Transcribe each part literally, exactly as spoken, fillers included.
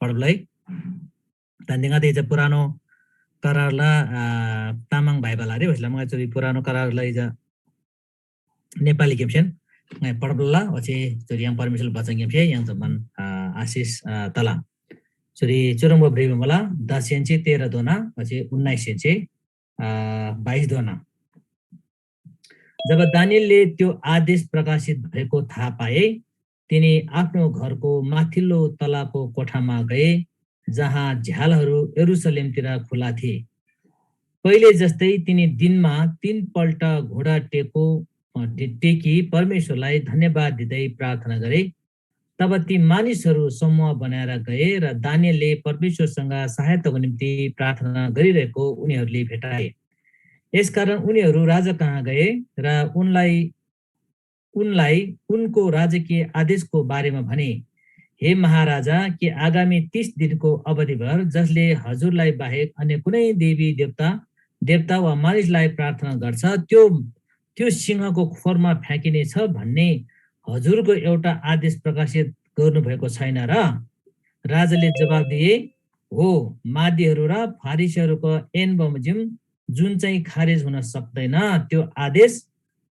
परबलाई। दान्‍दे ङादे इजा पुरानो करारला, आ, तामाङ बाइबल आरे भइसला मगा चुरी पुरानो करारला इजा नेपाली गेमसेन ङाइ पढबला ओचे चुरी य्‍हाङ परमेश्‍वर बचन गेमसे य्‍हाङ जम्‍मान, आ, आशिष, आ, तला। चुरी चुरङ्बा भ्रिबा मुला दस सेन्‍से तेह्र दोना ओचे उन्नाइस सेन्‍से, आ, बाइस दोना। जब दानिएलले त्यो आदेश प्रकाशित भएको थाहा पाए, तिनी आफ्नो घरको माथिल्लो तलाको कोठामा गए, जहाँ झ्यालहरू यरूशलेमतिर खुला थिए। पहिले जस्तै तिनी दिनमा तीन पल्ट घोडा टेको, अ, टे-, टेकी परमेश्वरलाई धन्यवाद दिँदै प्रार्थना गरे। तब ती मानिसहरू समूह बनाएर गए र दानिएलले परमेश्वरसँग सहायताको निम्ति प्रार्थना गरिरहेको उनीहरूले भेटाए। यसकारण उनीहरू राजा कहाँ गए र उनलाई, उनलाई उनको राजकीय आदेशको बारेमा भने, "हे महाराजा, के आगामी तीस दिनको अवधिभर जसले हजुरलाई बाहेक अन्य कुनै देवी देवता, देवता वा मानिसलाई प्रार्थना गर्छ, त्यो, त्यो सिंहको खोरमा फ्याँकिनेछ भन्ने हजुरको एउटा आदेश प्रकाशित गर्नुभएको छैन र?" राजाले जवाफ दिए, "हो, मादीहरू र फारिसीहरूको ऐन बमोजिम जुन चाहिँ खारेज हुन सक्दैन, त्यो आदेश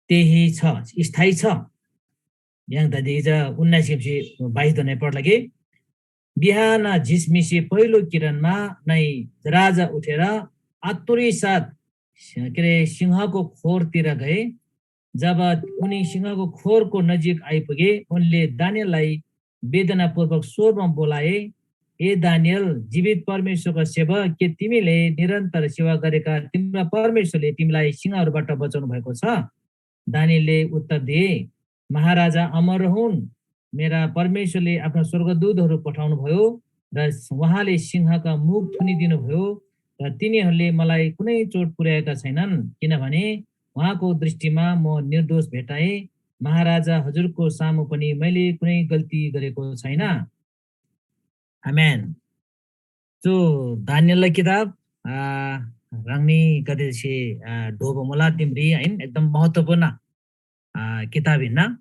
त्यही छ, स्थायी छ।" य्‍हाङ दादी इजा उन्नाइस गिकसे बाइस दोना पढला कि, बिहान झिसमिसे पहिलो किरणमा नै राजा उठेर आतुरी साथ, के अरे, सिंहको खोरतिर गए। जब उनी सिंहको खोरको नजिक आइपुगे, उनले दानिएललाई वेदनापूर्वक स्वरमा बोलाए, "ए दानिएल, जीवित परमेश्वरको सेवक, के तिमीले निरन्तर सेवा गरेका तिम्रा परमेश्वरले तिमीलाई सिंहहरूबाट बचाउनु भएको छ?" दानिएलले उत्तर दिए, "महाराजा अमर रहून्, मेरा परमेश्वरले आफ्ना स्वर्गदूतहरू पठाउनुभयो र उहाँले सिंहका मुख थुनिदिनुभयो र तिनीहरूले मलाई कुनै चोट पुर्‍याएका छैनन्, किनभने उहाँको दृष्टिमा म निर्दोष भेट्टाएँ। महाराजा हजुरको सामु पनि मैले कुनै गल्ती गरेको छैन।" आमेन। चु दानिएलला किताब, आ, ह्राङनी गदेसे, आ, ढोबा मुला तिमरी, आइन? एकदम महत्त्वपूर्ण, आ, किताब हिन्ना।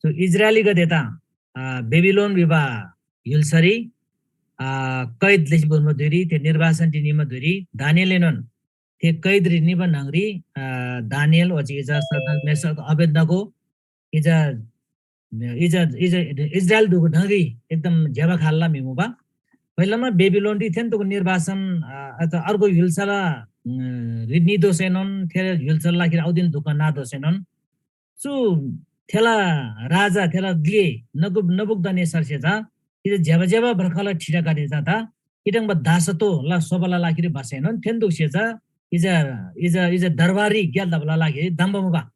चु इजरायलीगदेदा, आ, बेबिलोन भिबा य्‍हुल्‍सारी, आ, कैद लसी भोर्मा धुइरी, थे निर्वासन निमा धुइरी, दानिएलएनोन थे कैदरी निबा न्‍हङरी, आ, दानिएल ओच्‍छे इजा सद्रक, मेशक, अबेदनगो, इजा, इजा, इजा, इजरायल दुगु न्‍हङरी एकदम ज्‍यबा खाल्‍ला म्‍हि मुबा। पहिलामा बेबिलोनरी थेन्‍तोगु निर्वासन, आ, अथवा अर्गु य्‍हुल्‍साला, उम्, री निदोसैनोन, थे य्‍हुल्‍साला लागिरी औदिन दुःख नादोसैनोन, चु थेला राजा, थेला ग्‍ले नगुब-, नबुकदनेसरसे चा इजा ज्‍यबा ज्‍यबा भ्रखाला ठिटागदे चा ता इटङबा दासत्वला सोबाला लागिरी बसैनोन थेन्‍दुकसे चा इजा, इजा, इजा दरबाररी ग्‍याल दबाला लागिरी धम्‍बा मुबा।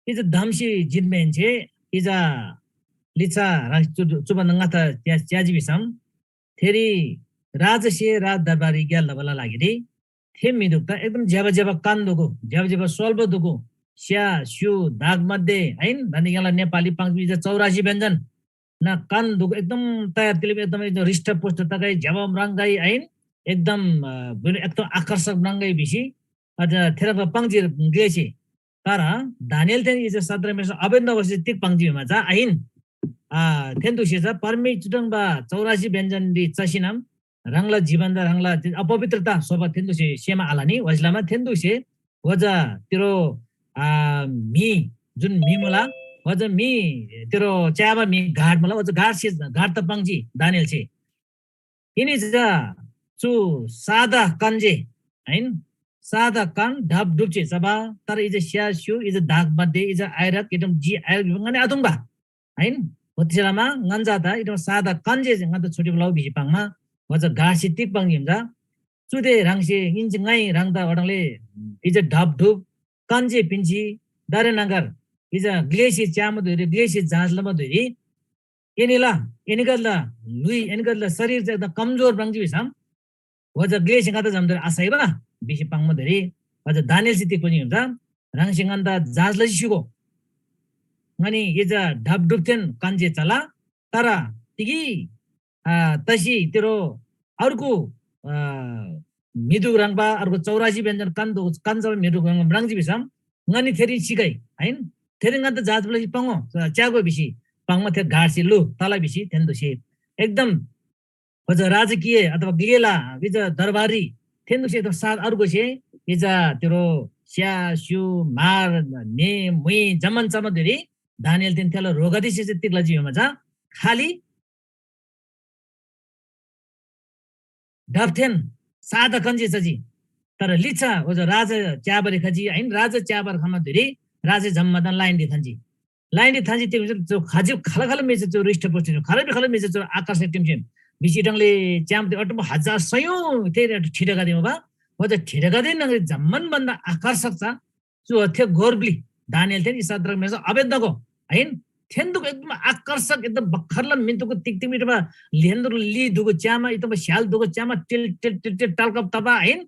इजा धम्‍सी जिन्‍माहेन्‍से इजा लिच्‍छा ह्राङ चु-, चुबन्‍दा ङाच्‍छा च्या-, च्‍याजी भिसम थेरी राजासे राजदरबाररी ग्‍याल लबाला लागिरी थे म्‍हिदुकदा एकदम ज्‍यबा ज्‍यबा कान दुगु, ज्‍यबा ज्‍यबा सोल्‍बो दुगु, स्‍या, स्‍यु, दाग मध्ये, आइन? दान्‍दे य्‍हाङला नेपाली पाङ्बी चा चौरासी व्यञ्जन। ना कान दुगु एकदम तयार तिलिम एकदम, एकदम रिष्ट पुष्ट तगै, ज्‍यबा म्राङ्गै, आइन? एकदम, अ, बुले एकदम आकर्षक म्राङ्गै भिसी, अझ थेरङ्बा पाङ्जी ग्‍लेसे। तर दानिएल थेन इजा सद्रक मेशक अबेदनगोसे तिग पाङ्जी भिमा चा आहिन। आ, थेन्‍दुसे चा परमेश्‍वर चुटङबा चौरासी व्यञ्जनरी चसीनम ह्राङला जीवनदा ह्राङला अपवित्रता सोबा थेन्‍दुसे सेमा आलनी, ओइसलामा थेन्‍दुसे ओजा तिरो, आ, म्‍हि जुन म्‍हि मुला, ओजा म्‍हि तिरो च्‍याबा म्‍हि गाड मुला, ओजा गाडसे गाड त पाङ्जी दानिएलसे। इनी चा चु सादा कन्‍जे, आइन? सादा कन ढाप ढुप्‍से चबा, तर इजा स्‍या स्‍यु, इजा दाग मध्ये, इजा आइरक, इटम जी आइरक भिबा ङनी आतुङ्बा, आइन? ओतेसे लमा ङन्‍जा ता इटम सादा कन्‍जे ङन्‍दा छोटी ब्‍लौ भिसी पाङ्‌मा, ओजा गासी तिग पाङ्‌गिम चा, चुदे ह्राङसे इन्‍जी ङाइ ह्राङदा ओडङले इजा ढाप ढुप कन्‍जे पिन्‍सी, दारे नगर इजा ग्‍लेसे च्‍यामा धुइरी, ग्‍लेसे जाँच लमा धुइरी, एनीला, एनीगदेला ल्‍हुइ, एनीगदेला शरीर चा एकदम कमजोर म्राङ्जी भिसम, ओजा ग्‍लेसे ङादा जम्‍तर आसाइबा भिसी पाङ्‌मा धुइरी, ओजा दानिएलसे तिग पाङ्जी भिम चा, ह्राङसे ङन्‍दा जाँच लसी स्‍युगो। ङनी इजा ढाप ढुपथेन कन्‍जे चला, तर तिगी, आ, तसी तिरो अर्गु, आ, म्‍हिदुक ह्रङ्‌बा, अर्गु चौरासी व्यञ्जन कन्दु-, कन्‍जबा म्‍हिदुक ह्रङ्‌बा म्राङ्जी भिसम, ङनी थेरीन सिगै, आइन? थेरीन ङन्‍दा जाँच लसी पाङ्‍गो, च्‍यागो भिसी पाङ्मा थे गाडसे लु तला भिसी थेन्दुसे एकदम ओजा राजकीय अथवा ग्लेला इजा दरबारी थेन्दुसे एकदम साथ अर्गोसे इजा तिरो स्या स्यु मार ने मुइ जम्मन चमन धुइरी दानियल तेन थेला रोगदीसे चाहिँ तिग्ला जिम्मा चा खाली डफथेन सादा खन्जी चजी। तर लिच्छा ओजो राजा च्याबारी खजी आइन, राजा च्याबार खमा धुइरी राजा जम्मादान लाइनरी थन्जी। लाइनरी थन्जी त्यो जो खाजी खल खल मेचे जो रिष्ट पोस्ट जो खल खल मेचे जो आकर्षक टिम टिम बिसी डंगले च्याम ते अटम हजार सयौं ते ठिटका दे बा। ओजो ठिटका दे नगरी जम्मन भन्दा आकर्षक छ। चु थे गोर ब्‍लि दानिएल थेन सद्रक मेसा अबेदनगो आइन थेन्दुक एकदम आकर्षक एकदम बखरला मिन्तुक तिक तिक मिटबा लेन्दुर ली दुगु च्यामा एकदम स्याल दुगु च्यामा टिल टिल टिल टिल टल्कब तबा आइन।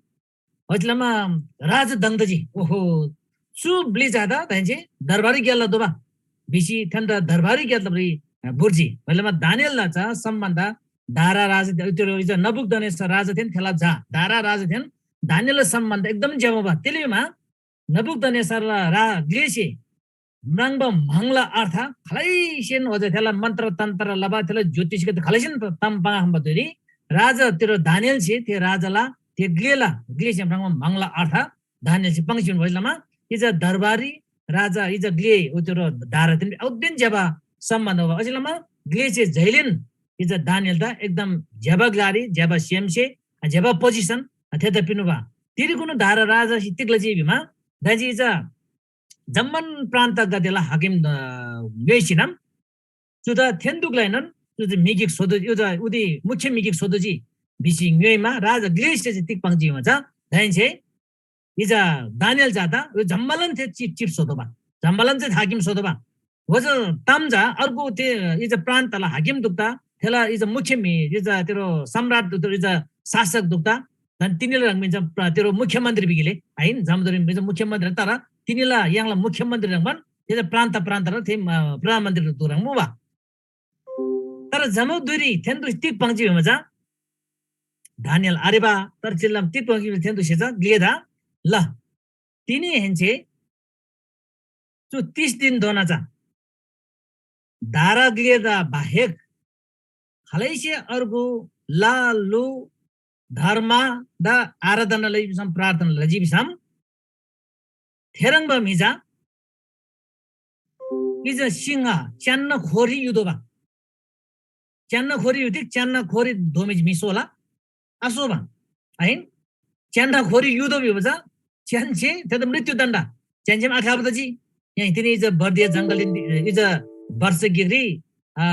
ओइतलमा राज दङ्दजी ओहो चु ब्‍लि जादा दाइनसे दरबारी ग्याल्ला दोबा बिसी थेन्दा दरबारी ग्याल्ला बुर्जी। ओइतलमा दानिएलला चा सम्बन्ध दारा राजा त्यो इजा नबुकदनेसर राजा थेन थेला जा दारा राजा थेन दानिएलला सम्बन्ध एकदम ज्‍यबा बा। तेलिमा नबुकदनेसरला रा ग्‍लेसे म्राङ्बा म्‍हङला अर्थ खालैसेन ओजा थेला मन्त्र तन्त्र लबा थेला ज्योतिषगत खालैसेन त-, तम पाङ्बा धुइरी राजा तिरो दानिएलसे थे राजाला थे ग्‍लेला ग्‍लेसे म्राङ्बा म्‍हङला अर्थ दानिएलसे पाङ्सिन भइलमा इजा दरबारी राजा इजा ग्‍ले उतिरो दारा तिन औदेन ज्‍यबा सम्बन्ध हो। अझ लमा ग्‍लेसे जैलेन इजा दानिएल त एकदम ज्‍यबा ग्‍लारी ज्‍यबा सेमसे ज्‍यबा पोजिसन थेदा पिनुबा। तिरिकुनु दारा राजासे तिग्‍ला जी भिमा दाइजी इजा जम्‍मान प्रान्तगदेला हाकिम, अ, ङ्‌योइसीनम चुदा थेन्दुकलाएनोन चु चाहिँ म्‍हि गिक स्‍होदो, यो चाहिँ उदि मुख्य म्‍हि गिक स्‍होदोजी भिसी ङ्‌योइमा राजा ग्‍लेससे चाहिँ तिग पाङ्जी चा दाहेन्‍से इजा दानिएल जाता यो जम्‍मालान थे चिप चिप स्‍होदोबा, जम्‍मालान चाहिँ हाकिम स्‍होदोबा। ओजो ताम जा अर्को ते इजा प्रान्तला हाकिम दुक्ता, थेला इजा मुख्य म्‍हि, इजा तेरो सम्राट दुक्ता, इजा शासक दुक्ता, धन तिनीला ह्रङ् मिन्‍चा प्र-, तेरो मुख्यमन्त्री बिगिले, आइन? जमदुरी मिन्‍चा मुख्यमन्त्री, तर तिनीला य्‍हाङला मुख्यमन्त्री ह्रङ्‌बान, थेदा प्रान्त प्रान्त र थे, अ, प्रधानमन्त्री दुरङ मुबा। तर जमदुरी थेन्‍दु तिग पाङ्जी भिमा चा, दानिएल आरेबा, तर चिल्‍लाम तिग पाङ्जी भिमा थेन्‍दुसे चा ग्‍लेदा ल। तिनीहेन्‍से चु तीस दिनधोना चा दारा ग्‍लेदा बाहेक खालैसे अर्गु ला लु धर्मदा आराधना लजी भिसम, प्रार्थना लजी भिसम, थेह्रङ्बा म्‍हि चा इजा सिंह च्‍यान्‍ना खोरी युतोःबा। च्‍यान्‍ना खोरी युतिक च्‍यान्‍ना खोरी धोमी म्‍हि सोला आसोबा। आहिन? च्‍यान्‍ना खोरी युतोः भिबा चा च्‍यान्‍से थेदा मृत्‍युदण्‍ड। च्‍यान्‍सेम आख्‍लाबा तजी। यहाँ तिनी इजा बर्दिया जङ्गल इजा वर्ष गिकरी, आ,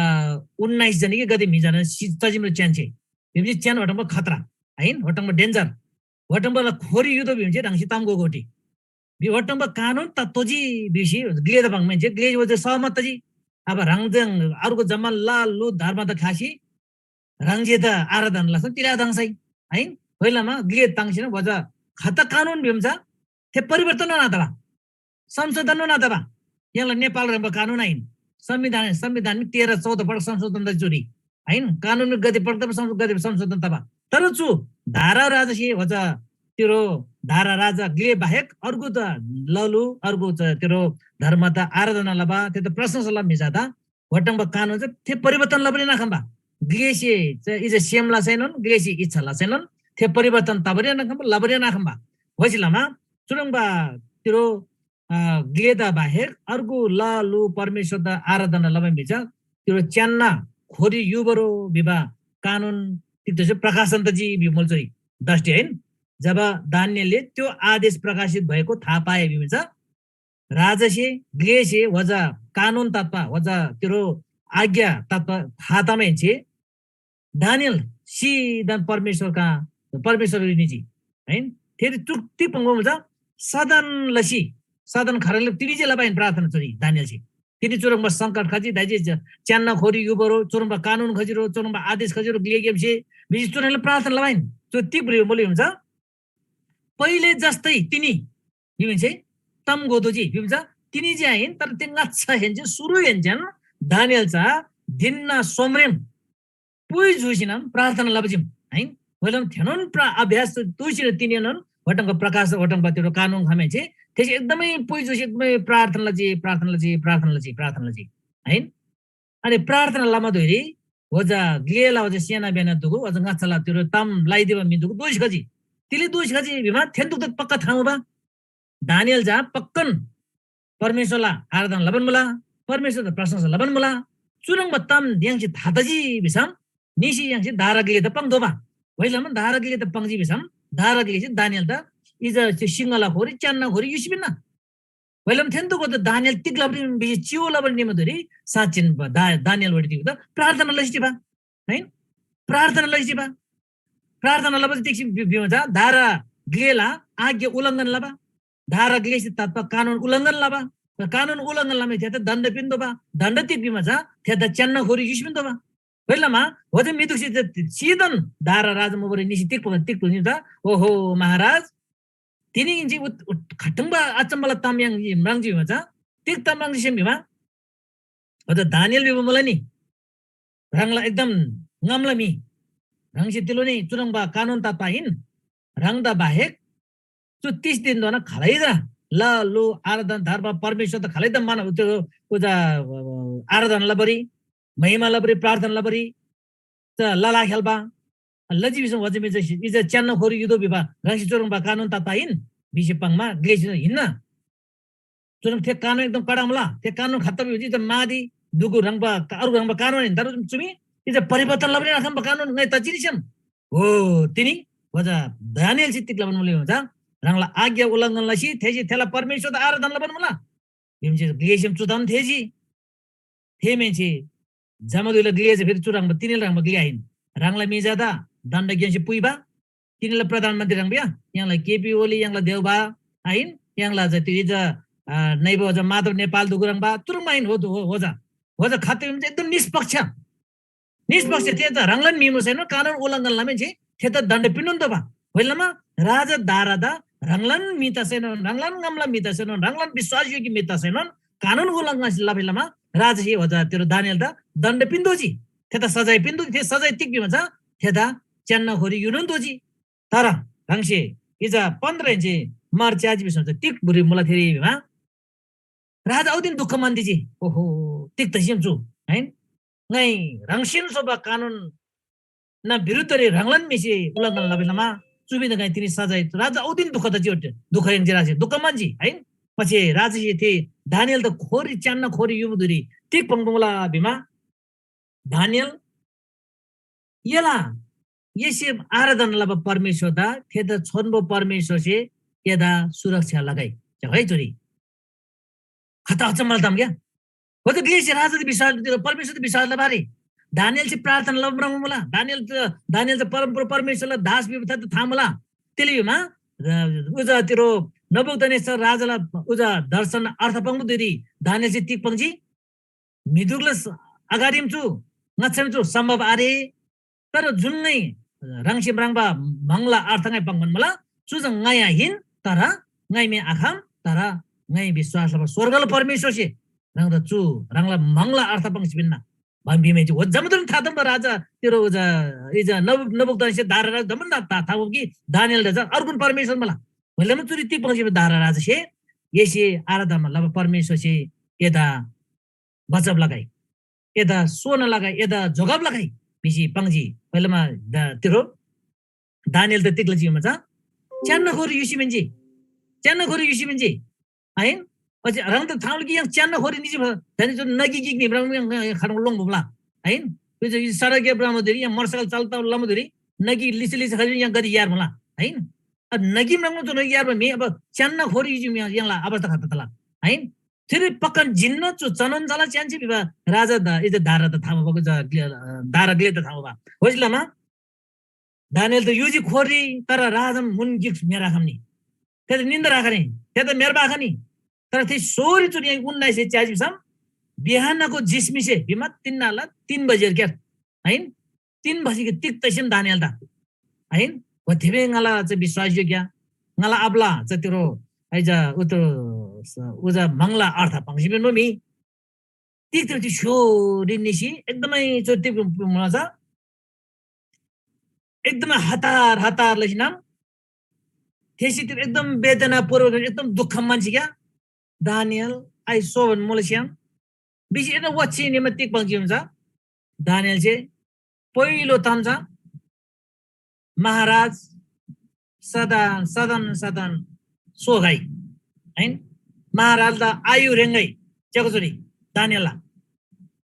उन्नाइस जनी कि गदे म्‍हि जना सि-, तजिमला च्‍यान्‍से। भिबजी च्‍यान वटङबा खतरा। आहिन? वटङबा danger। वटङबाला खोरी युतोः भिबजी ह्राङसे ताम गोगोटी। बि वटङबा कानुन तत्तोजी भिसी ग्‍लेदा बङ्‌मेन्‍से ग्‍ले वजे सहमत तजी। अब ह्राङ जङ अर्गु जम्‍मान ला लु धर्म त ख्‍लासी ह्राङ जे त आराधना लसन तिला दङसै। आइन? होइलमा ग्‍ले ताङ्सिन वजा खत कानुन भिम चा थे परिवर्तन ना तबा। संशोधन ना तबा। यङला नेपाल रेम्बा कानुन आइन। संविधान, संविधान मी तेह्र चौध पटक संशोधन त चुरी। आइन? कानुन मी गति पटक तबा संशो-, गति संशोधन तबा। तर चु धारा राजासे वजा तिरो धारा राजा ग्‍ले बाहेक अर्गु त ललु, अर्गु त तिरो धर्म त आराधना लबा, ते त प्रशंसा लबा म्‍हि जादा वटङबा कानुन चाहिँ थे परिवर्तन लबा ना खम्बा। ग्‍लेसे चाहिँ इजा सेम लसैनोन, ग्‍लेसे इच्छा लसैनोन, थे परिवर्तन तबा ना खम्बा, लबा ना खम्बा। होइसी लमा चुरङ्बा तिरो, अ, ग्‍लेदा बाहेक अर्गु ल लु परमेश्‍वरदा आराधना लबा म्‍हि चा तिरो च्‍यान्‍ना खोरी युबरो भिबा कानुन तिग्‍दोसे प्रकाशन तजी भि मोलचोरी दस डे आइन? जब दानिएलले त्यो आदेश प्रकाशित भएको थाहा पाए भिम चा राजासे ग्‍लेसे वजा कानुन तत्‍पा, वजा तिरो आज्ञा तत्‍पा था तमाहेन्‍से दानिएल सिधन परमेश्‍वर कहाँ, परमेश्‍वर निजी। है? थेरी चुक्ति पंगो मुझा सदन लसी, सदन खरले तिनी जे लबाइन प्रार्थना चोरी दानिएल से। तिनी चुरंबा संकट खजी, दाइजे ज-, च्यान्ना खोरी युबरो, चुरंबा कानुन खजिरो, चुरंबा आदेश खजिरो, ग्‍लेग्‍यामसे, बिजी चुरंले प्रार्थना लबाइन। चु तिक ब्रियो मोली हुन्छ। पहिले जस्तै तिनी, भिमसे तम गोदोजी, भिमजा तिनी जे आहिन, तर तिन ङाच्‍छा हेन्‍जे सुरु हेन्‍जेन दानिएल चा धिन्‍ना सोमरेम पुइ जुसीनम प्रार्थना लबजीम, आहिन? वेलम थेनोन प्र-, अभ्यास तुइसीन तिनीनोन वटंक प्रकाश, वटंक तिरो कानुन खमेन्‍से, थेसे एकदमै पुइ जुसी एकदमै प्रार्थना लजी, प्रार्थना लजी, प्रार्थना लजी, प्रार्थना लजी, आहिन? अनि प्रार्थना लमा धुइरी होजा ग्लेला होजा सेना बेना दुगु होजा ङाच्‍छाला तिरो ताम लाइदिबा म्‍हि दुगु दोष खजी। तिली दोष खजी भिमा थेन दुगु पक्का थामुबा। दानियल जा पक्कन परमेश्‍वरला आराधना लबान मुला, परमेश्‍वरदा प्रशंसा लबान मुला। चुह्रङ्बा ताम य्‍हाङसे था तजी भिसम निसी य्‍हाङसे दारा ग्लेदा पाङ्तोःबा। व्‍हाइलमा दारा ग्लेदा पाङ्जी भिसम दारा ग्लेसे दानियलदा इजा सिंहला खोरी च्‍यान्‍ना खोरी युसी पिन्‍ना। व्‍हाइलम थेन्‍दो गोत दानियल तिग लबरी भिसी चिउ लबरी निमा धुइरी साँच्‍चिन दा-, दानियल वडी तिग त प्रार्थना लसी बा। है? प्रार्थना लसी बा। प्रार्थना लबा तिग्‍सी भि-, भिमा चा दारा ग्लेला आज्ञा उल्लङ्घन लबा। दारा ग्लेसी तात्‍बा कानुन उल्लङ्घन लबा। कानुन उल्लङ्घन लमा थेदा दण्ड पिन्‍तोःबा। दण्ड तिग भिमा चा थेदा च्‍यान्‍ना खोरी युसी पिन्‍तोःबा। व्‍हाइलमा होदे म्‍हिदुगसे सिधन दारा राजा मुबारी निसी तिग पगन तिग पुग्‍नी ता, "ओहो महाराज, तिनी इन्‍ची उत-, उत-, खटुङबा अचम्‍बाला ताम य्‍हाङ म्राङ्जी भिमा चा तिग ताम म्राङ्जी सेम भिमा?" होदे दानियल भिबा मुला नि, ह्राङला एकदम ङामला म्‍हि, ह्राङसे तिलो नि चुह्रङ्बा कानुन तात्‍बा आहिन, ह्राङदा बाहेक चु तीस दिनधोना खालैदा ल लु आराधना धर्म परमेश्‍वरदा खालैदा मान त्यो उजा आराधना लबरी, महिमा लबरी, प्रार्थना लबरी, त लला खेल्‍बा। लजी भिसम वजी मिजा इजा च्‍यान्‍ना खोरी युदो भिबा ह्राङसे चुह्रङ्बा कानुन तात्‍बा आहिन भिसी पाङ्‌मा ग्‍लेसी हिन्‍ना। चुनम थे कानुन एकदम कडा मुला। थे कानुन खत्तम युजी त मादी दुगु ह्रङ्बा अर्गु ह्रङ्बा कानुन हिन्‍दा चुमी इजा परिवर्तन लबरी आखम्बा कानुन ङाइ तजिनी छ्‌याम। हो, तिनी वजा दानियलसे तिग लबान मुला भिमा चा ह्राङला आज्ञा उल्लङ्घन लसी थेसे थेला परमेश्‍वरदा आराधना लबान मुला। भिमसे ग्‍लेसेम चु ताम थेःजी। थे म्‍हेन्‍से जमाकुइला ग्‍ले चा फेरि चु ह्रङ्‌बा तिनीला ह्रङ्‌बा ग्‍ले आहिन। ह्राङला म्‍हि जादा दण्‍ड ग्‍याङ्सी पुइबा, तिनीला प्रधानमन्त्री ह्रङ्‌बा या, य्‍हाङला केपी ओली, य्‍हाङला देउबा आहिन, य्‍हाङला चा त्यो इजा, आ, नैबो ओजा माधव नेपाल दुगु ह्रङ्‌बा, तुरुङ आहिन हो, हो, हो जा। हो जा खत्तम एकदम निष्पक्ष। निष्पक्ष थे त ह्राङलान म्‍हि मुसैनोन कानुन उल्लङ्घन लमाहेन्‍से थेदा दण्‍ड पिन्‍नोन तोःबा। होइलमा राजा दारादा ह्राङलान म्‍हि तसैनोन, ह्राङलान ङामला म्‍हि तसैनोन, ह्राङलान विश्‍वासयोग्य म्‍हि तसैनोन कानुन उल्लङ्घन लबारी लमा राजासे होजा तिरो दानियलदा दण्‍ड पिन्‍तोःजी। थेदा सजाय पिन्‍तोःजी। थे सजाय तिग भिमा चा थेदा च्‍यान्‍ना खोरी युनोन तोःजी। तर ह्राङसे इजा पन्ध्रहेन्‍से मार च्‍याजी भिसम चा तिग भुरी मुला थेरी भिमा राजा औदिन दुःख मान्‍दिजी। ओहो, तिग तसिम चु, हैन? ङाइ ह्राङसेन स्‍होबा कानुन ना विरुद्धरी ह्राङलान म्‍हिसे उल्लङ्घन लबा लमा चुबिन्‍दा ङाइ तिनी सजाय राजा औदिन दुःख तजी ओटे, दुःख याङ्जी राजासे, दुःख मान्‍जी, हैन? पछि राजासे थे दानियलदा खोरी च्‍यान्‍ना खोरी युबा धुइरी तिग पाङ्बा मुला भिमा, दानियल, एला एसे आराधना लबा परमेश्‍वरदा थेदा छोन्‍बो परमेश्‍वरसे एदा सुरक्षा लगै। च्‍यागो है चुरी। खता अचम्मल ताम क्या? होते ग्लेसे राजादा विश्वास लबा, परमेश्‍वरदा विश्वास लबारी दानियलसे प्रार्थना लबा म्राङ्बा मुला। दानियल त, दानियल त परमप्रभु परमेश्‍वरला दास भिबा त था मुला। तेली भिमा, अ, उजा तिरो नबुकदनेसर राजाला उजा दर्शन अर्थ पाङ्बा धुइरी दानियलसे तिग पाङ्जी? म्‍हिदुगला स-, अगाडिम चु, ङाच्‍छाम चु सम्‍भव आरे। तर जुन ङाइ ह्राङसे म्राङ्बा म्‍हङला अर्थ ङाइ पाङ्‌बान मुला, चु चा ङाइ आहिन, तर ङाइ मी आखम, तर ङाइ विश्‍वास लबा स्‍वर्गला परमेश्‍वरसे ह्राङदा चु ह्राङला म्‍हङला अर्थ पाङ्सी पिन्‍ना। भम भिमैंची हो जम्‍मादान था तम्‍बा राजा तिरो उजा इजा नबु-, नबुकदनेस्‍सर दारा राजा जम्‍मान था, था, था कि दानियलदा चा अर्गुन परमेश्‍वर मुला। होइलमा चुरी तिग पाङ्सी दारा राजासे एसे आराधना लबा परमेश्‍वरसे एदा बचब लगै, एदा सोना लगै, एदा जोगब लगै भिसी पाङ्जी। पहिलामा द-, तिरो दानियल त तिग लजी भिमा चा च्‍यान्‍ना खोरी युसी पिन्‍जी। च्‍यान्‍ना खोरी युसी पिन्‍जी। आहिन? अझ ह्राङ त थाउल कि य्‍हाङ च्‍यान्‍ना खोरी निजी भ-, धनी जो नगी गिक नि ह्राङ य्‍हाङ, य्‍हाङ खडङ लोङ भुमला। आहिन? यो जो सडक या ब्राम धुरी या मोटरसाइकल चलता लम धुरी नगी लिसे लिसे खजी य्‍हाङ गदी यार मला। आहिन? अब नगी म्राङ जो नगी यार मी अब च्‍यान्‍ना खोरी युजी य्‍हाङला अवस्था खत्ता तला। आहिन? थेरी पक्‍कान जिन्‍ना चु चनोन चला च्‍यान्‍सी भिबा राजा दा-, इजा दारा त थामा बगु जा ग्‍ले-, अ, दारा ग्‍ले त थामा बा। होइस लमा दानियल त युजी खोरी, तर राजाम मुन गिक मेरा खम्‍नी। थेदा निन्‍दा राखनी, थेदा मेर्बा खनी। तर थे सोरी चुन य्‍हाङ उन्नाइस सय च्यासी भिसम बिहानको झिसमिसे भिमा तिन नाला तीन बजेर क्या। आहिन? तीन बजेके तिक तैसेम दानियल दा। आहिन? व थिबे ङाला च विश्वासयोग्य, ङाला अबला च तिरो, आइज उतो, उजा मंगला अर्थ पाङ्सी बेनो मी। तिक तिरो ति स्योरी निसी एकदमै चो तिक मुला छ। एकदमै हतार, हतार लसिनाम। थेसी तिरो एकदम वेदनापूर्वक, एकदम दुःख मानसी क्या। दानियल, आइ सोभन मुला स्याम। बिसी एन वच्‍छी निमा तिग पाङ्जी हुन्छ? दानिएलसे पहिलो ताम छ, महाराज सदन सदन सदन सोगाई, हैन? महाराज द आयु रेङ्गै च्‍यागो चुरी दानिएलला।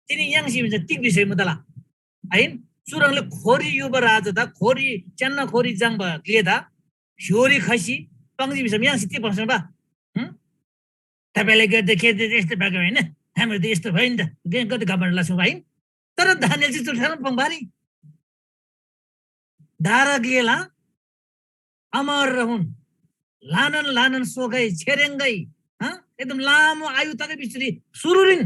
तिनी य्‍हाङसी हुन्छ तिग विषय मुदला, हैन? चुरङले खोरी युवा राजा दा खोरी च्‍यान्‍ना खोरी जाङ्बा ग्‍ले दा स्‍योरी खसी पाङ्जी भिसम य्‍हाङसी तिग पाङ्सम बा? हुँ? तपाईँले गर्दाखेरि त यस्तो भएको होइन, हाम्रो त यस्तो भयो नि त, कति घमण्ड लाग्छ भाइ। तर दानिएल चाहिँ चुठान पङ्बारी धारा ग्लेला अमर रहून, लानन लानन सोगै छेरेङ्गै, हँ, एकदम लामो आयु तगै बिचुरी सुरुरिन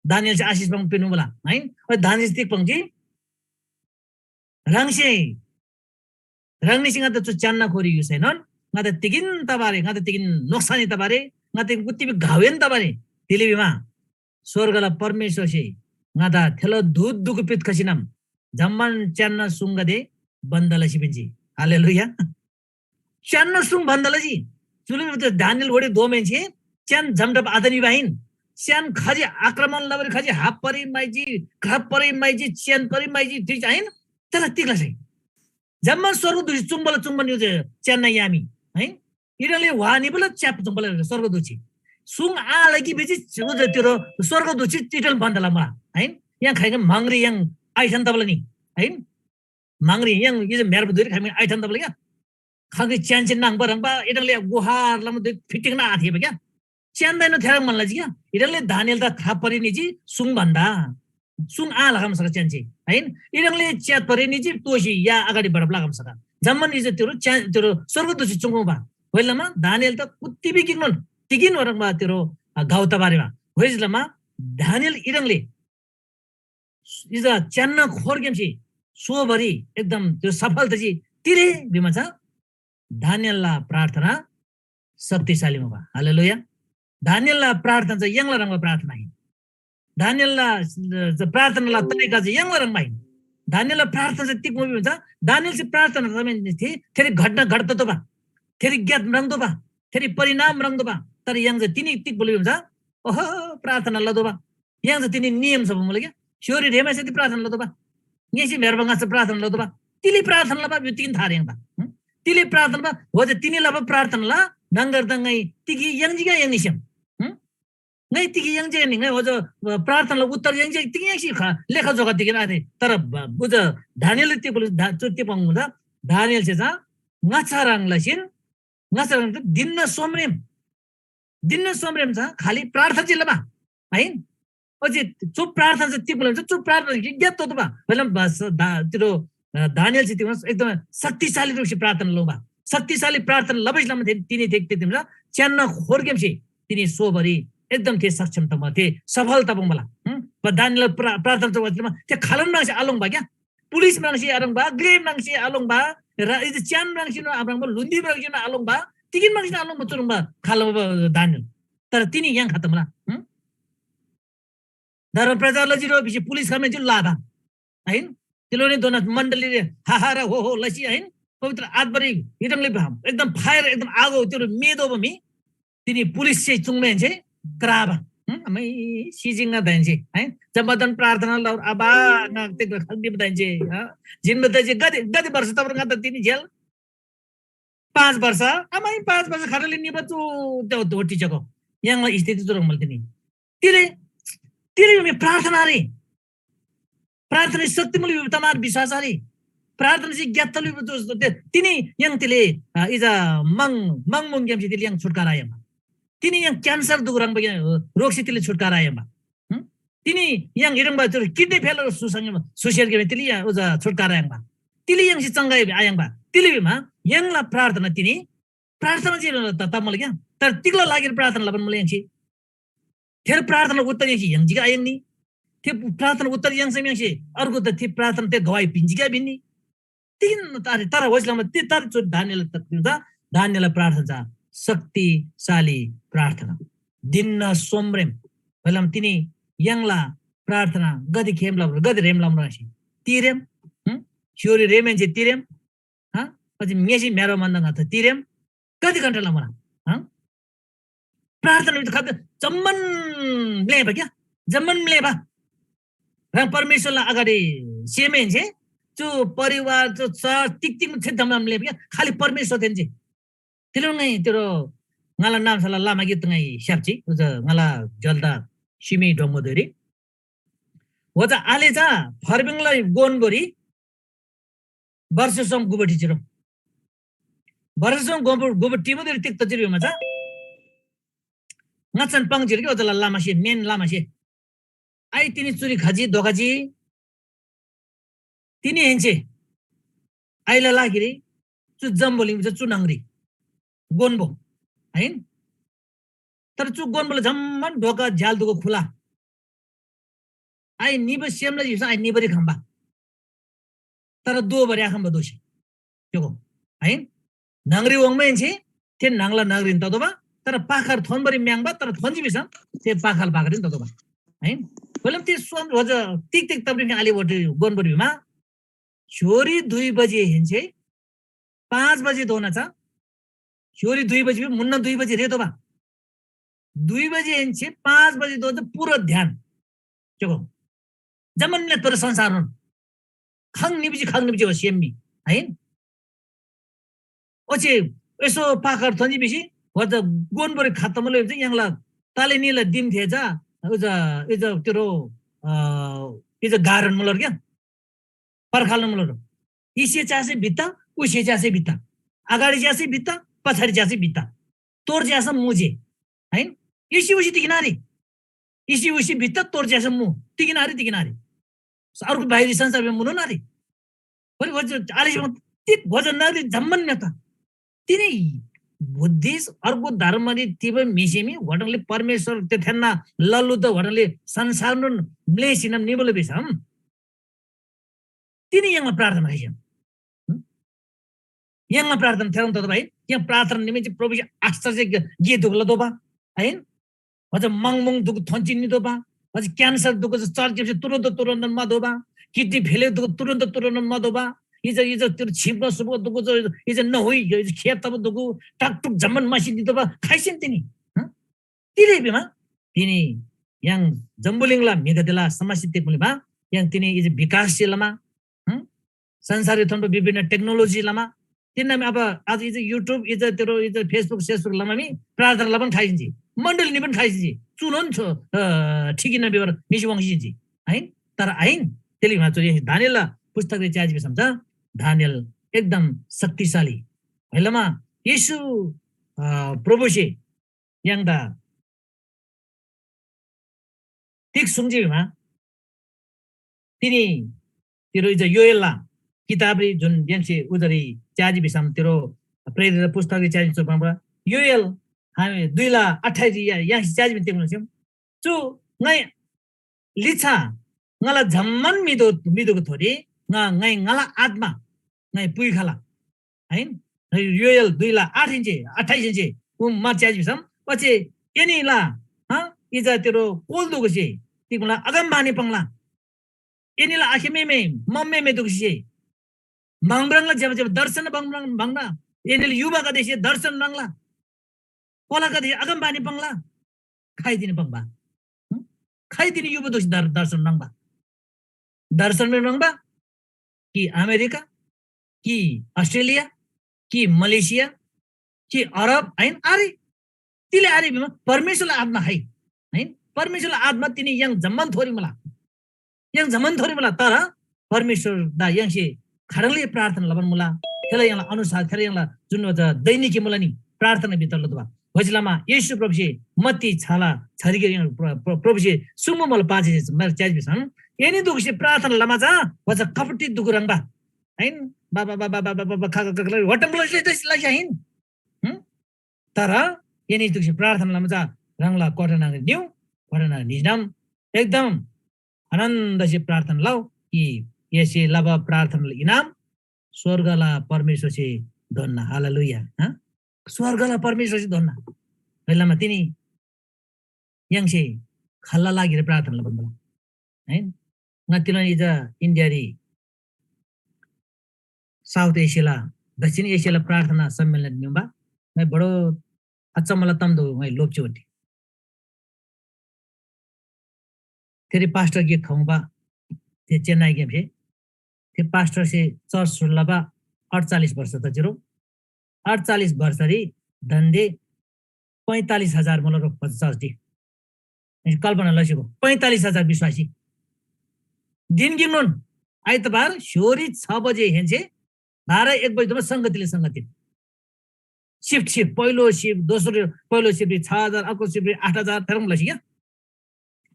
दानिएल चाहिँ आशिष पङ पिनु बोला, है। और दानिएल चाहिँ तिक पङ्जी ह्राङसे ह्राङनीसे ङादा चु च्‍यान्‍ना खोरी युसैनोन ङादा तिगिन तबारे, ङादा तिगिन नोक्‍सानी तबारे, ङादा तिगिन कुत्‍तिबी घाउएन तबारे, तिलिबिमा स्‍वर्गला परमेश्‍वरसे ङादा थेला दूत दुगु पित्‍खसीनम जम्‍मान च्‍यान्‍ना सुङगदे बन्‍द लसी पिन्‍जी। हालेलुया। च्‍यान्‍ना सुङ बन्‍द लजी। चुलुम दानिएल वडे दोमेन्‍से च्‍यान जमडप आतनी बाहिन च्‍यान खजी आक्रमण लबरी खजी हाप्परी माइजी, घ्रप्परी माइजी, च्‍यानपरी माइजी, ठीक आहिन? तर तिग लसै? जम्‍मान स्‍वर्गदूतसे चुङ्बाला चुङ्बान यो च्‍यान्‍ना यामी, है? इडले वा निबला च्‍याप चुङ्बाला स्‍वर्गदूतसे। सुङ आलकी भिजी उजे तिरो स्‍वर्गदूतसे तिटल बन्‍दला मला, है? य्‍हाङ खाइगन म्‍हाङरी य्‍हाङ आइथन तबला नि, है? म्‍हाङरी य्‍हाङ इजे म्‍हेर्बा धुइरी खाइगन आइथन तबला क्या? खङरी च्‍यान्‍से नाङबा ह्रङ्‌बा, इडले गुहार लमा धुइ फिटिङ ना आथेबा क्या? च्‍यान्‍दाएनोन थेह्रङ् मन लजी क्या? इडले दानिएल त ख्राप्‍परी निजी सुङ भन्‍दा। सुङ आलखम सक च्‍यान्‍से, हैन? इडले च्‍यातपरी निजी तोसी या अगाडि बढब लागम सक। जम्‍मान इजे तिरो च्‍या-, तिरो स्‍वर्गदूतसे चुङ्बा। होइलमा दानिएल त कुत्‍तिबी गिकनोन तिगिन वरङ्बा तिरो, अ, गाउ तबारेमा। होइलमा दानिएल इडले इजा च्‍यान्‍ना खोरग्‍यामसे सोभरी एकदम त्यो सफल तजी तिरे भिमा छ दानिएलला प्रार्थना शक्तिशाली मुबा। हालेलुया। दानिएलला प्रार्थना चाहिँ य्‍हाङला ह्रङ्‌बा प्रार्थना आहिन। दानिएलला, अ, प्रार्थनाला तरिका चाहिँ य्‍हाङला ह्रङ्‌बा आहिन। दानिएलला प्रार्थना चाहिँ तिग मुबा हुन्छ, दानिएलसे प्रार्थना लमेन थे, थेरी घटना घटतोबा, थेरी ज्ञात म्राङ्तोबा, थेरी परिणाम म्राङ्तोबा। तर य्‍हाङ चाहिँ तिनी तिग बोली हुन्छ, ओहो, प्रार्थना लतोबा। य्‍हाङ चाहिँ तिनी नियम सब मुला क्या? स्‍योरी रेमासे ति प्रार्थना लतोबा। ङेसी म्‍हेर्बा ङाच्‍छा प्रार्थना लतोबा। तिली प्रार्थना लबा यो तिन थार य्‍हाङदा। हं? तिली प्रार्थना बा, हो जे तिनी लबा प्रार्थना ला, नंगर दंगै तिगी य्‍हाङ जिगा य्‍हाङ निस्‍यम। हं? ङाइ तिगी य्‍हाङ जे नि, ङाइ हो जे, अ, प्रार्थना ला उत्तर य्‍हाङ जे तिगी य्‍हाङसी खा, लेखा जोखा तिगी ना थे। तर ब-, बुझ, दानिएल ति बोली, दा-, चु ति पंगु दा, दानिएल से जा, ङाच्‍छा ह्रङ् लसिन, ङाच्‍छा ह्रङ् दिन्न सोमरेम। दिन्न सोमरेम छ खालि प्रार्थना चाहिँ लबा, है? ओच्‍छे चु प्रार्थना चाहिँ तिग बोला हुन्छ, चु प्रार्थना कि ज्ञात तोतबा। मतलब बस दा-, तिरो, अ, दानिएल चाहिँ तिग एकदम शक्तिशाली रूपसे प्रार्थना लबा। शक्तिशाली प्रार्थना लबैसे लमा थे-, तिनी थे, थे तिम्रो च्‍यान्‍ना खोरग्‍यामसे तिनी सोभरी एकदम थे सक्षम तमा थे सफल तबा मला। हं? ब दानिएल प्रा-, प्रार्थना चाहिँ थे खालन मासे आलोङ बा क्या? पुलिस म्राङ्सी आलोङ्बा, ग्ले म्राङ्सी आलोङ्बा, र इदि च्यान म्राङ्सीन आलोङ्बा, लुन्दी म्राङ्सीन आलोङ्बा, तिगिन म्राङ्सीन आलोङ्बा चुरुङ्बा खालबा दानिएल। तर तिनी य्‍हाङ खतम ला। हं? धर्म प्रचार लजिरो भिसी पुलिस खमेन्‍सी लाबा। आहिन? तिलोनी दोना मण्डलीले हा हा र हो हो लसी आहिन? पवित्र आत्मारी हिटङले एकदम फायर, एकदम आगो त्यो मेदो बमी। तिनी पुलिस चाहिँ चुङ्मेन्‍से क्राबा। हं? अमै सिजिङ ना दाइन्‍से, है? जम्‍मादान प्रार्थना लौर आबा ना ते खग्दी दाइन्‍से, हा? जिन बताइसे गदे, गदे वर्ष तबर ङाता तिनी जेल? पाँच वर्ष, अमै पाँच वर्ष खरले निबा चु त्यो धोटी जको। य्‍हाङला स्थिति चुरङ मल तिनी। तिले, तिले मी प्रार्थना रे। प्रार्थना शक्ति मुली तमार विश्वास रे। प्रार्थना से ज्ञात तलु तिनी य्‍हाङ तिले, आ, इजा मङ, मङ मुङ गेम से तिले य्‍हाङ छुटकारा य्‍हाङ। तिनी य्‍हाङ क्यान्सर दुख ह्रङ्‌बा रोगसे तिले छुटकारा याङ्बा। हं? तिनी य्‍हाङ इह्रङ्बा चुर किडनी फेलर सुसंग सुसेर गेम तिली य्‍हाङ उजा छुटकारा याङ्बा। तिली य्‍हाङसे चङ्गाई आयाङ्बा। तिली भिमा य्‍हाङला प्रार्थना तिनी प्रार्थना जे त तमल क्या। तर तिगला लागि प्रार्थना लबन मुल य्‍हाङसे। थेर प्रार्थना उत्तर य्‍हाङसे य्‍हाङ जिगा आयाङ्नी। थे प्रार्थना उत्तर य्‍हाङसे य्‍हाङसे अर्को त थे प्रार्थना ते गवाही पिन्‍जी क्या भिन्‍नी। तिन तारे तर होइसलामा ति तर चु दानिएल त, दानिएल प्रार्थना छ शक्तिशाली प्रार्थना। दिन्न सोमरेम। होइलाम तिनी य्‍हाङला प्रार्थना गदे खेम लबर, गदे रेम लबर आसी। तिरेम, हं? स्‍योरी रेमेन्‍से तिरेम, हं? पछि मेसी म्‍यारो मन्‍दा ङाथा तिरेम, गदे घण्टा लमरा, हं? प्रार्थना भित्र खत जम्मन ब्लेबा क्या? जम्‍मान म्‍लेबा। ह्राङ परमेश्‍वरला अगाडि सेमहेन्‍से चु परिवार, चु चर्च, तिग तिग थे जम्‍मान म्‍लेबा क्या, खालि परमेश्‍वर थेन्‍से। तिलो ङाइ तिरो ङाला नाम्‍साला लामा गित ङाइ स्‍याप्‍जी, उज ङाला ज्‍वल्‍दा सिमी ढोङ्‍गो धुइरी। ओजा आले चा फर्बिङला गोनबोरी वर्षसोङ गुबटी चिरो। वर्षसोङ गोबर, गोबर टिबो धुइरी तिग तचिर भिमा चा ङाच्‍छान पाङ चिरो कि ओजाला लामासे, मेन लामासे। आइ तिनी चुरी खजी, दोखजी। तिनीहेन्‍से आइला लागिरी चु जम्‍बुलिङ भित्र चु न्‍हङरी गोन्‍बो, आहिन? तर चु गोन्‍बोला जम्‍मान ढोका झ्‍याल दुगु खुला। आइ निबा सेमला जिन्‍सङ आइ निबारी खम्‍बा। तर दोबारी आखम्‍बा दोःसी। च्‍योगो, आहिन? न्‍हङरी वाङ्माहेन्‍से थे न्‍हङला न्‍हङरीन ततोःबा, तर पाखार थोन्‍बारी म्‍याङ्बा, तर थोन्‍जी भिसम थे पाखाल पाखारीन ततोःबा। आहिन? मतलब थे सोम रोज तिग तिग तबरी आले वटी गोन्‍बोरी भिमा, स्‍य्‍होरी दुई बजेहेन्‍से पाँच बजेधोना चा, स्‍य्‍होरी दुई बजे, मुन्‍ना दुई बजे रेतोःबा। दुई बजेहेन्‍से पाँच बजेधोना चा पुरा ध्यान। च्‍योगो। जम्‍मान नेत्तर संसारनोन। खङ निबजी, खङ निबजी हो सेम मी। आहिन? ओच्‍छे यसो पाखार थोन्‍जी भिसी, वर त गोनबोरी खत्तम लो भिसी य्‍हाङला ताले नीला दिम थे चा, उजा, उजा तिरो, अ, इजा गारन मुलर क्या? पर्खाल मुलर। इसे च्यासे भित्ता, उसे च्यासे भित्ता। अगाडि च्यासे भित्ता, पछाडि च्यासे भित्ता। तोर च्यासम मुजे। आहिन? इसी उसी तिगिनारी। इसी उसी भित्ता, तोर च्यासम मु। तिगिनारी, तिगिनारी। अर्को बाहिरी संसार में मुनो नारी। बरु भोजन आलिस तित भोजन नारी जम्मन नेता। तिनी बुद्धिस्ट अर्को धर्मरी तिब म्‍हिसेमी होटलले परमेश्वर ते थेन्‍ना लल्‍लु त होटलले संसारनोन म्‍लेसीनम निबल भिसम। तिनी य्‍हाङला प्रार्थना खाइसम। हं? य्‍हाङला प्रार्थना थेरम तत भाइ, य्‍हाङ प्रार्थना निमित्त प्रभुसे आश्चर्य गे, गे दुख लतोःबा, आहिन? अझ मङमुङ दुख थोन्‍ची नितोःबा, अझ क्यान्सर दुख चर्चिबसे तुरन्त तुरन्त मतोःबा, किडनी फेले दुख तुरन्त तुरन्त मतोःबा, इज, इज, तिरो छिप्‍बा सुप्‍बा दुख, इज, नहुइ, इज, खेत तब दुख, टाकटुक जम्‍मान मासी नितोःबा, खाइसेन तिनी। हं? तिले भिमा, तिनी य्‍हाङ जम्‍बुलिङला म्‍हिगदेला समस्या तिग मुलिमा, य्‍हाङ तिनी इज विकाससे लमा, हं? संसाररी थोन्‍बो विभिन्न टेक्नोलोजी लमा, तिन्‍नाम अब आज इज YouTube, इज तेरो, इज Facebook, सेसबुक लमा मी प्रार्थना लबन खाइसिन्‍जी। मण्डली निबन खाइसिन्‍जी। चुनोन छो, अ, ठिकिन बिवर निसी वाङ्सिन्‍जी। आइन? तर आइन, तेली मा चो दानिएलला पुस्तकरी च्याजी भिसम त दानिएल एकदम शक्तिशाली। हैलमा येशू, अ, प्रभुसे य्‍हाङदा तिग सुङ्जी भिमा, तिनी तिरो इजा योएलला किताबरी जुन य्‍हाङसे उजरी च्याजी भिसम तिरो प्रेरित पुस्तकरी च्याजी भिसम योएल हामी दुईला अट्ठाइस या-, य्‍हाङसे च्याजी भिसम तिग मुला सेम। चु ङाइ लिच्छा ङाला जम्‍मान म्‍हिदो-, म्‍हिदोगथोरी ङा, ङाइ ङाला आत्‍मा ङाइ पुइखला। आइन? योएल दुईला आठ इन्‍चे, अट्ठाइस इन्‍चे उम मा च्याजी भिसम, ओच्‍छे एनीला, हँ, इजा तेरो कोल दुगुसे, तिग मुला अगमबानी पाङ्ला। एनीला आखेमेमे, मम्‍मेमे दुगुसे, म्‍हाङम्राङला ज्‍यबा ज्‍यबा दर्शन म्‍हाङम्राङ, म्‍हाङला। एनीला युवागदेसे दर्शन म्राङ्ला। कोलागदे अगमबानी पाङ्ला। खाइदिन पाङ्बा। हं? खाइदिन युवा दोसी दर-, दर्शन म्राङ्बा। दर्शन म्राङ्बा? कि अमेरिका? कि अस्ट्रेलिया? कि मलेसिया? कि अरब? आइन? आरे। तिले आरे भिमा परमेश्वरला आत्मा है। आइन? परमेश्वरला आत्मा तिनी य्‍हाङ जम्‍मान थोरी मुला। य्‍हाङ जम्‍मान थोरी मुला, तर परमेश्वरदा य्‍हाङसे खाह्रङ्ले प्रार्थना लबान मुला, थेला य्‍हाङला अनुसार, थेला य्‍हाङला जुन वजा दैनिकी मुला नि, प्रार्थना भित्र लतोःबा। ओइसे लमा येशू प्रभुसे मत्ती छाला छरिगे य्‍हाङ प्र-, प्र-, प्रभुसे सुङ्बा मुला पाँचसे च्याजी भिसम, एनी दुगुसे प्रार्थना लमा चा वजा कपटी दुगु ह्रङ्बा। आइन? बा, बा, बा, खा, खा, खा, खा, वटम लसी, लसी, लसी आइन? हं? तर एनी दुगुसे प्रार्थना लमा चा ह्राङला कोठा न्‍हङरी निउ, कोठा न्‍हङरी निजिनम एकदम आनन्दसे प्रार्थना लउ कि एसे लबा प्रार्थनाला इनाम स्वर्गला परमेश्‍वरसे दोन्‍ना। हालेलुया। हँ? स्वर्गला परमेश्‍वरसे दोन्‍ना। हैलामा तिनी य्‍हाङसे खाल्‍ला लागिरी प्रार्थना लबान मुला। है? ङाच्‍छिलान इजा इन्डियारी साउथ एसियाला, दक्षिण एसियाला प्रार्थना सम्मेलन निम्बा। ङाइ बडो अचम्मला तम्दो ङाइ लोप्‍ची वटी। थेरी पास्टर गिक खमुबा, थे चेन्‍नाइग्‍याम फे। थे पास्टरसे चर्च सुरु लबा अठचालिस वर्ष तजिरो। अठचालिस वर्षरी दन्‍दे पैँतालिस हजार मुला रोप्‍बा चर्च दी। कल्पना लसिगो, पैँतालिस हजार विश्वासी। दिन गिकनोन आइतबार स्‍योरी छ बजे हेन्‍से बाह्र एक बजेसम्म संगतिले संगति। सिफ्ट, सिफ्ट, पहिलो सिफ्ट, दोस्रो, पहिलो सिफ्ट छ हजार, अर्को सिफ्ट आठ हजार, थेरम लसी क्या।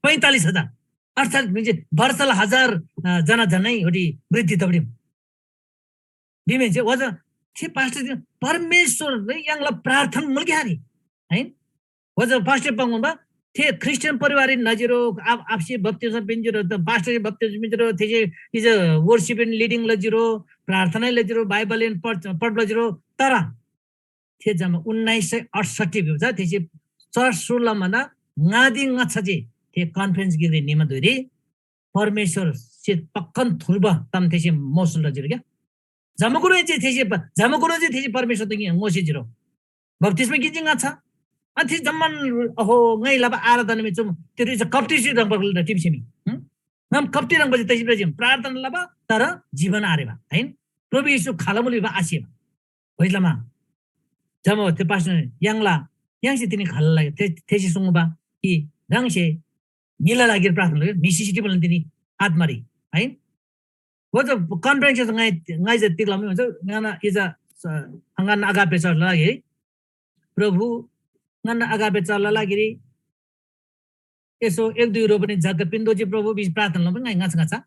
पैँतालिस हजार। अर्थात् म्हणजे वर्षला हजार, अ, जना झन्नै होटी वृद्धि तबडी। बिमेन्से वजा थे पास्टर परमेश्वर य्‍हाङला प्रार्थना मुलके हारी। है? वजा पास्टर पाङ्गुबा थे क्रिस्चियन परिवार नजिरो, आप, आपसे बप्तिस्म पिन्जिरो, त पास्टर बप्तिस्म पिन्जिरो, थे इज वर्शिप एन्ड लिडिङ लजिरो, प्रार्थना लजिरो, बाइबल एन्ड पढ, पढ लजिरो, तर थे जम्मा उन्नाइस सय अठसट्ठी भिबा छ, थेसे चर्च सुरु लम भन्दा ङादी ङाच्‍छा जे थे कन्फरेन्स गिकरी निमा धुइरी परमेश्‍वर से पक्‍कन थुर्बा ताम थेसे मोसल लजिरो क्या। जम्मा कुरो जे थेसे प-, जम्मा कुरो जे थेसे परमेश्‍वर त ङोसे जिरो। बप्‍तिस्‍मा किन्‍जी ङाच्‍छा। अनि थे जम्मान अहो ङाइ लबा आराधना मी चुम, त्यो रिचा कप्‍टी सी रङ्बा टिप्‍सी मी। हं? ङाम कप्‍टी रङ्बा तैसी प्रार्थना लबा, तर जीवन आरेबा। हैन? प्रभु येशू खालमुली बा आसेबा। होइलमा जब त्यो पास्टर य्‍हाङला, य्‍हाङसे तिनी खाल्‍ला लागि थे-, थेसे सुङ्बा कि ह्राङसे म्‍हिला लागिर प्रार्थना लगे, म्‍हि सिसिटी बोल्‍नु तिनी आत्‍मारी, है। हो त कन्फरेन्स ङाइ, ङाइ जे तिग लम्‍बी हुन्छ, ङाना इजा स-, ङाना अगापे चर्चला लागि, प्रभु, ङाना अगापे चर्चला लागिरी, यसो एक दुई रो पनि जग्गा पिन्दोजी प्रभु, बिस प्रार्थना लम्‍बी ङाइ ङाछ ङाछ।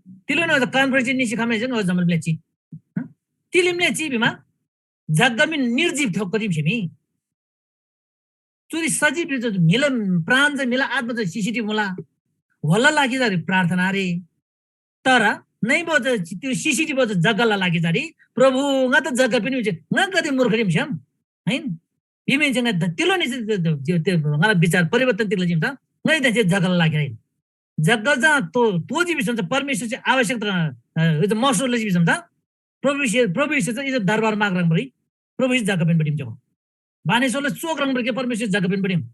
तिलो न कन्फरेन्स निसी खमे जन हो जमल ब्लेची। हं? तिलिम ब्लेची बिमा, जग्गा मी निर्जीव थोक करिम छिमी। चुरी सजीव जो मिला प्राण जो मिला आत्मा जो सिसिटी मुला। होला लागि जारी प्रार्थना रे। तर नै बो जो त्यो सिसिटी बो जो जग्गाला लागि जारी, प्रभु, ङा त जग्गा पनि हुन्छ, ङा कति मूर्ख रिम छ्याम। हैन? बिमेन चाहिँ ङा तिलो नि चाहिँ त्यो, त्यो, त्यो, ङाला विचार परिवर्तन तिलो जिम त, ङै त चाहिँ जग्गाला लागि हैन। जग्गा जा तो, तो जी बिसम त परमेश्वर चाहिँ आवश्यक त, अ, यो त मसो लजी बिसम त, प्रभु येशू, प्रभु येशू चाहिँ इज्जत दरबार माग रंग बरी, प्रभु येशू जग्गा पिन बडिम जगो। बानेश्वरले चोक रंग बरी के परमेश्वर जग्गा पिन बडिम।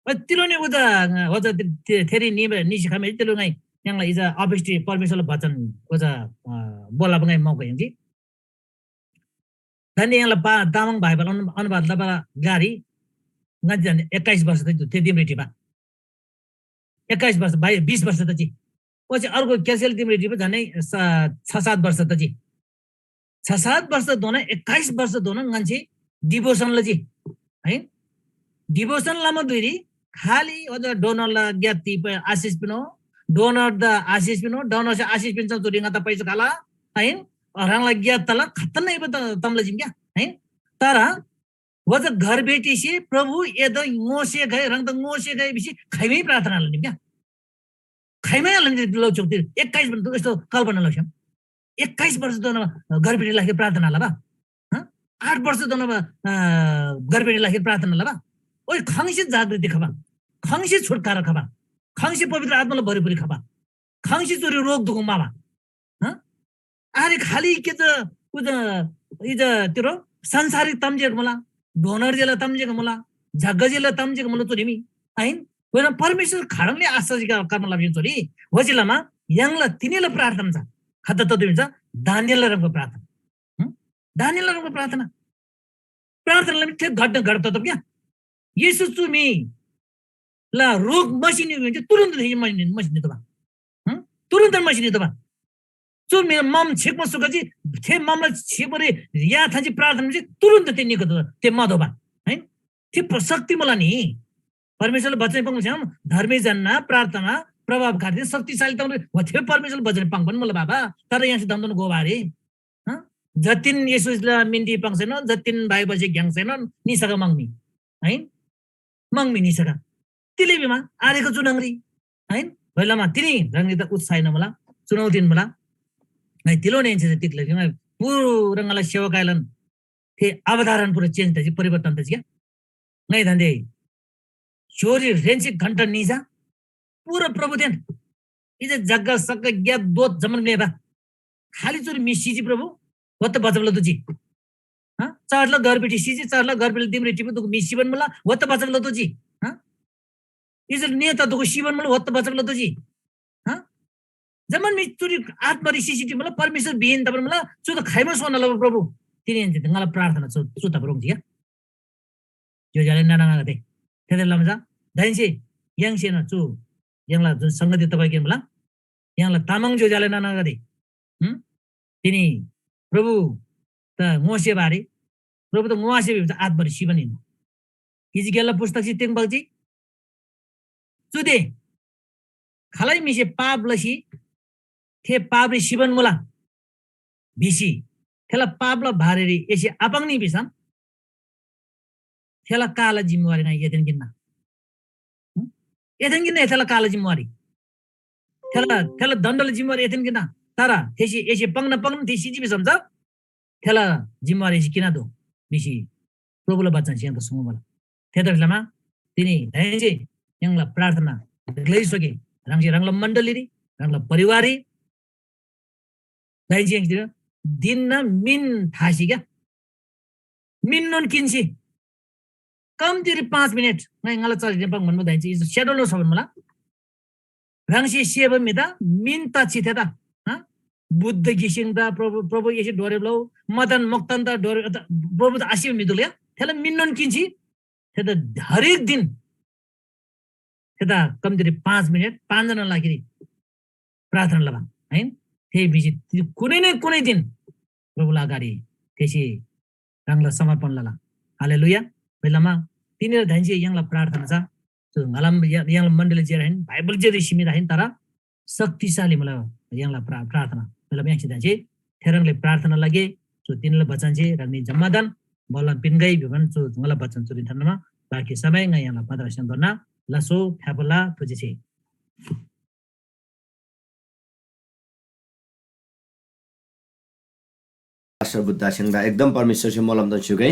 अ, तिलो नि उदा, अ, वजा थे-, थे-, थेरी नि, निसी खमे तिलो ङाइ, य्‍हाङला इजा अफिस टी परमेश्वरला वचन, वजा, अ, बोला बङाइ मौका हिन्दी। दान्‍दे य्‍हाङला पा-, तामाङ भाइबल अनु-, अनुवाद लबा ग्‍लारी ङन्‍से झन्डै एक्काइस वर्ष तजी, थे दिमरी टिपा। एक्काइस वर्ष, बाइ-, बिस वर्ष तजी। ओच्‍छे अर्को क्यासेल दिमरी टिपा झन्डै स-, छ सात वर्ष तजी। छ सात वर्ष धोना, एक्काइस वर्ष धोना ङन्‍से डिभोसन लजी। है? डिभोसन लमा धुइरी खाली अझ डोनरला ज्ञाति प-, आशिष पिनो, डोनर द आशिष पिनो, डोनर से आशिष पिन चुरी ङा त पैसा खाला, है? ह्राङला ज्ञात तला खत्तन नै त तम लजिम क्या, है? तर वजा घर बेटी से प्रभु एद ङोसे गए, रंग त ङोसे गए बिसी खैमै प्रार्थना लनिम क्या। खैमै लनि लौ चोक तिर एक्काइस भन्दा यस्तो कल्पना लौ छ्याम। एक्काइस वर्ष दोन घर बेटी लागि प्रार्थना लबा। हँ? आठ वर्ष दोन, अ, घर बेटी लागि प्रार्थना लबा। ओइ खंसे जागृति खबा। खंसे छुटकारा खबा। खंसे पवित्र आत्माला भरिपुरी खबा। खंसे चोरी रोग दुख माबा। हँ? अरे खाली के त, उ त, इ त तिरो संसारिक तम्जेक मुला, डोनर जेला तम्जेक मुला, जग्गा जेला तम्जेक मुला चोरीमी। आइन? वेन परमेश्वर खडङले आश्चर्य कर्म लब्जिन चोरी। वजिलमा यङला तिनीला प्रार्थना छ। खत्ता तदुमिन छ, दानिएलला रङको प्रार्थना। हँ? दानिएलला रङको प्रार्थना। प्रार्थना लमी थे घटना घटत क्या। येशू चुमी ला रोग मसिनी हुइन्छ, तुरुन्त थे मसिनी, मसिनी त बा। हं? तुरुन्त मसिनी त बा। चु मे मम छिकमा सुखजी, थे ममला छिकमरी या थांची प्रार्थना जी, तुरुन्त ते निको त, ते मधो बा। हैं? थे प-, शक्ति मला नि। परमेश्वरले वचन पाङ्बा छ्याम, धर्मी जना प्रार्थना प्रभावकारी शक्तिशाली तौर थे परमेश्वरले वचन पाङ्बा पनि मला बाबा, तर यहाँसे दमदम गोबारे। हं? जतिन येशूला मिन्दी पाङ्सेन, जतिन बाइबल से ग्याङ्सेन, निसका मङ्मी। हैं? मङ्मी निसका। तिले बिमा, आरेको चुनङरी। हैं? भैलामा, तिनी रंगीता उत्साह न मला, चुनौती न मला। हैं, तिलो ने इनसे तिकले, पूरा ङाला सेवा कायलन। थे अवधारण पूरा चेन्ज तजी, परिवर्तन तजी क्या। ङाइ धान्दे, स्‍योरी रेन्‍सी घण्‍टा निजा, पूरा प्रभुदेन इजे जग्‍गा सक्‍का ग्‍या दोत जम्‍मान मेबा। खाली चुरी म्‍हि सिजी प्रभु, वत्त बचब लतुजी। हँ? चारला घरबिटी सिजी, चारला घरबिटी दिमरी टिपु दुगु म्‍हि सिबन मुला, वत्त बचब लतुजी। हँ? इजल नेता दुगु सिबन मुला, वत्त बचब लतुजी। जम्‍मान म्‍हि चुरी आत्‍मारी सिसी टिमुला, परमेश्‍वर बिहीन तबान मुला, चु त खाइमा सोना लबा प्रभु। तिनी ङाला प्रार्थना चु चु तबा रोङ्जी क्या। ज्‍योज्‍यो आले नाना आङागदे, थेतला लमा चा दाहेन्‍से य्‍हाङसेन चु य्‍हाङला जुन संगति तबाइकेन मुला, य्‍हाङला तामाङ ज्‍योज्‍यो आले नाना आङागदे, हुँ? तिनी प्रभु त ङोसेबा आरे, प्रभु त ङोआसे भिबा आत्‍मारी सिबान हिन्‍ना। इजिकिएलला पुस्तकसे तेङ बग्‍जी, चुदे खालै म्‍हिसे पाप लसी थे पापरी सिबान मुला भिसी थेला पापला बारेरी एसे आपाङ्नी भिसम थेला काला जिम्‍मेवारी ङाइ एदेन किन्‍ना। हुँ? एदेन किन्‍ना थेला काला जिम्‍मेवारी। थेला थेला दण्‍डला जिम्‍मेवारी एदेन किन्‍ना। तर थेसे एसे पाङ्ना पाङ्ना थे सिजी भिसम चा थेला जिम्‍मेवारी एसे किन दो भिसी प्रभुला बचनसे य्‍हाङदा सुङ्बा मुला। थेतबासेलमा तिनी दाहेन्‍से य्‍हाङला प्रार्थना ग्‍लाइसोके ह्राङसे ह्राङला मण्‍डलीरी, ह्राङला परिवाररी, दाहेन्‍से य्‍हाङसे दिनना मिन थासी क्या, मिननोन किन्‍सी कम्‍तीरी पाँच मिनेट ङाइ ङाला चलिने पाङ भन्‍बा दाहेन्‍से इज स्याडोलो छ भन्‍मुला। ह्राङसे सेबा म्‍हिदा मिन ताच्‍छी थेदा, हँ? बुद्ध गिसिङदा प्रभु, प्रभु येशू डोरेब लउ, मदन मोक्‍तानदा डोरेब, प्रभुदा आसिबा म्‍हि दुल क्या? थेला मिननोन किन्‍सी थेदा हरेक दिन थेदा कम्‍तीरी पाँच मिनेट पाँचजना लागिरी प्रार्थना लबा, है। थे म्‍हिसे ति-, कुनै न कुनै दिन प्रभुला अगाडि थेसे ह्राङला समर्पण लला। हालेलुया। बेलामा तिनीहरू दाहेन्‍से य्‍हाङला प्रार्थना चा चु ङालाम या-, य्‍हाङला मण्‍डली जे रहन, बाइबल जे सीमित रहन, तर शक्तिशाली मुला य्‍हाङला प्रा-, प्रार्थना। बेलामा य्‍हाङसे दाहेन्‍से थेह्रङ्ले प्रार्थना लगे, चु तिनीला बचन जे ह्राङनी जम्‍मादान बल्‍लाम पिन्‍गै भिबान चु ङाला बचन चुरी थान्‍नमा बाँकी समय ङा य्‍हाङला पदरस्‍याम दोन्‍ना लसो फ्‍याफुल्‍ला तुझे छे। पास्टर बुद्धासिङदा एकदम परमेश्‍वरसे मोलम दन स्‍युगै।